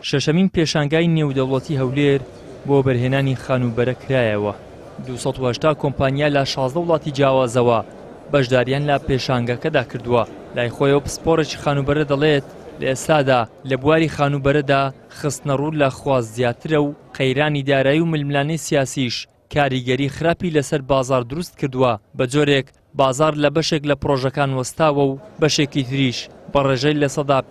شەشەمین پێشانگای نێودەوڵەتی هەولێر بۆ وەبەرهێنانی خانووبەرە کرایەوە. 280 کۆمپانیا لە 16 وڵاتی جیاوازەوە بەشداریان لە پێشانگاکەدا کردووە. لای خۆیەوە پسپۆڕێکی خانووبەرە دەڵێت، لە ئێستادا لە بواری خانووبەرەدا خستنەڕوو لە خواست زیاترە و قەیرانی دارایی و ململانێی سیاسیش کاریگەری خراپی لەسەر بازاڕ دروست کردووە، بە جۆرێک بازاڕ لە بەشێک لە پڕۆژەکان وەستاوە و بەشێکی تریش بە ڕێژەی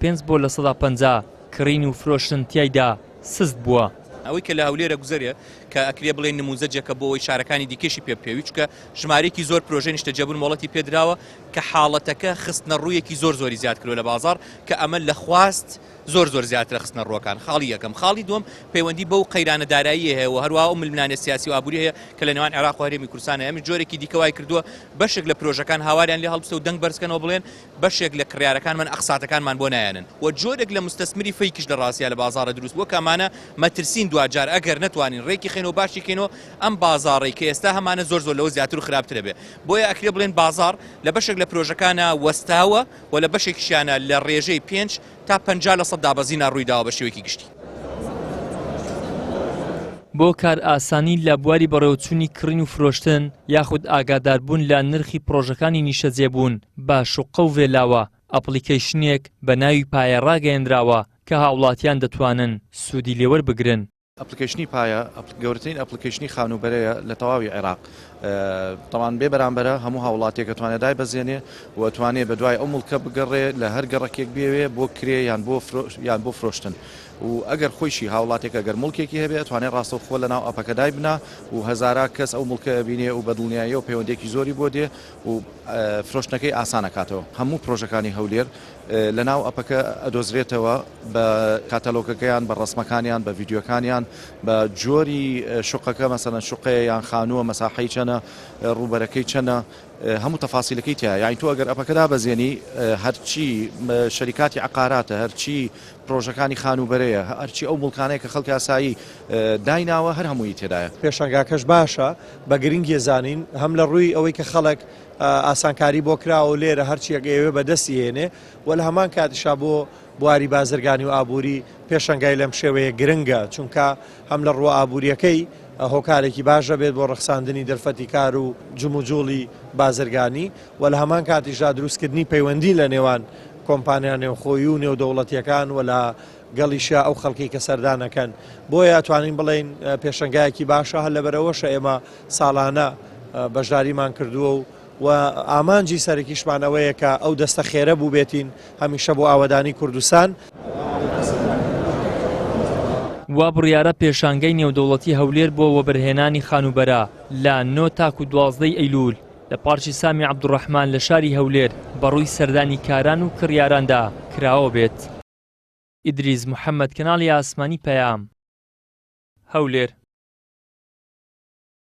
5% بۆ 50% کڕین و فرۆشتن تیایدا سست بووە. ئەوەی کە لە هەولێر ئەگوزەرێ کە ئەکرێ بڵێین نموزەجێکە بۆ ئەوەی شارەکانی دیکەشی پێ بپێوی، چونکە ژمارەیەکی زۆر پرۆژەی نیشتەجێبوون مۆڵەتی پێدراوە کە حاڵەتەکە خستنەڕوویەکی زۆر زۆری زیاد کردووە لە بازاڕ کە ئەمە لە خواست زۆر زۆر زیاترە خستنە ڕووەکان خاڵی یەکەم خاڵی دووەم پەیوەندی بەو قەیرانە داراییە هەیە و هەروەها ئەو ململانێ سیاسی و ئابووری هەیە کە لە نێوان عێراق و هەرێمی کوردستان هەیە ئەمش جۆرێکی دیکە وای کردووە بەشێک لە پرۆژەکان هاواریان لێ هەڵبستە و دەنگ بەرزکەنەوە بڵێن بەشێک لە کڕیارەکانمان ئەقساتەکانمان بۆ نایەنن و جۆرێک لە مستەسمری فەیکیش لە ڕاستیا لە بازاڕە دروست بووە کە ئەمانە مەترسین دواجار ئەگەر نەتوانین ڕێکی خەین و باشی کەینەوە ئەم بازاڕەی کە ئێستا هەمانە زۆر زۆر لەوە زیاتر و خراپترە بێ بۆیە ئەکرێ بڵێن بازاڕ لە بەشێک لە پرۆژەکانە وەستاوە و لە بەشێکیشیانە لە ڕێژەی پێنج تا 50 لە سەد دابەزینە ڕوویداوە بە شێوەیەکی گشتی. بۆ کارئاسانی لە بواری بەڕێوەچوونی کڕین و فرۆشتن یاخود ئاگاداربوون لە نرخی پڕۆژەکانی نیشتەجێبوون بە شوققە و ڤێلاوە، ئەپڵیکەیشنێک بە ناوی پایە ڕاگەیەنراوە کە هاوڵاتیان دەتوانن سوودی لێوەربگرن. ئەپڵیکەیشنی پایە گەورەترین ئەپڵیکەیشنی خانووبەرەیە لە تەواوی عێراق، تەوان بێ بەرامبەرە هەموو هاوڵاتیەک ئەتوانێ دایبەزێنێ و ئەتوانێ بە دوای ئەو موڵکە بگەڕێ لە هەر گەڕەکێک بێوێ بۆ کرێ یان بۆ یان بۆ فرۆشتن و ئەگەر خۆیشی هاوڵاتێک ئەگەر موڵکێکی هەبێ ئەتوانێ ڕاستەوخۆ لە ناو ئەپەکە دایبنا و هەزارا کەس ئەو موڵکە ئەبینێ و بە دڵنیاییەوە پەیوەندیەکی زۆری بۆ دێ و فرۆشتنەکەی ئاسان ئەکاتەوە. هەموو پرۆژەکانی هەولێر لە ناو ئەپەکە ئەدۆزرێتەوە بە کاتالۆگەکەیان، بە ڕەسمەکانیان، بە ڤیدیۆکانیان، بە جۆری شوقەکە مەسەلەن شوقەیە یان خانووە، مەساحەی چەنە، ڕووبەرەکەی چەنە، هەموو تەفاسیلەکەی تیایە. یانی تۆ ئەگەر ئەپەکە دابەزێنی هەرچی شەریکاتی عەقاراتە، هەرچی پرۆژەکانی خانووبەرەیە، هەرچی ئەو موڵکانەیە کە خەڵکی ئاسایی دایناوە هەر هەمووی تێدایە. پێشانگاکەش باشە، بە گرنگی زانین هەم لە ڕووی ئەوەی کە خەڵک ئاسانکاری بۆ کراوە و لێرە هەرچیەک ئەیەوێ بەدەستی هێنێ و لە هەمان کاتیشا بۆ بواری بازرگانی و ئابووری پێشەنگای لەم شێوەیە گرنگە چونکە هەم لە ڕووە ئابووریەکەی هۆکارێکی باش دەبێت بۆ ڕەخساندنی دەرفەتی کار و جموجوڵی بازرگانی و لە هەمان کاتیشدا دروستکردنی پەیوەندی لە نێوان کۆمپانیا نێوخۆیی و نێودەوڵەتیەکان و لە گەڵیشە ئەو خەڵکەی کە سەردان ئەکەن بۆیە ئەتوانین بڵێین پێشەنگایەکی باشە هەر لەبەرئەوەشە ئێمە ساڵانە بەشداریمان کردووە و و ئامانجی سەرەکیشمان ئەوەیە کە ئەو دەستە خێرە بووبێتین هەمیشە بۆ ئاوەدانی کوردستان. وا بڕیارە پێشانگەی نێودەوڵەتی هەولێر بۆ وەبەرهێنانی خانووبەرە لە نۆ تاکو 12 ی ئەیلوول لە پارکی سامی عەبدولڕەحمان لە شاری هەولێر بەڕووی سەردانیکاران و کڕیاراندا کراوە بێت. ئیدریس محەمەد کەناڵی ئاسمانی پەیام، هەولێر.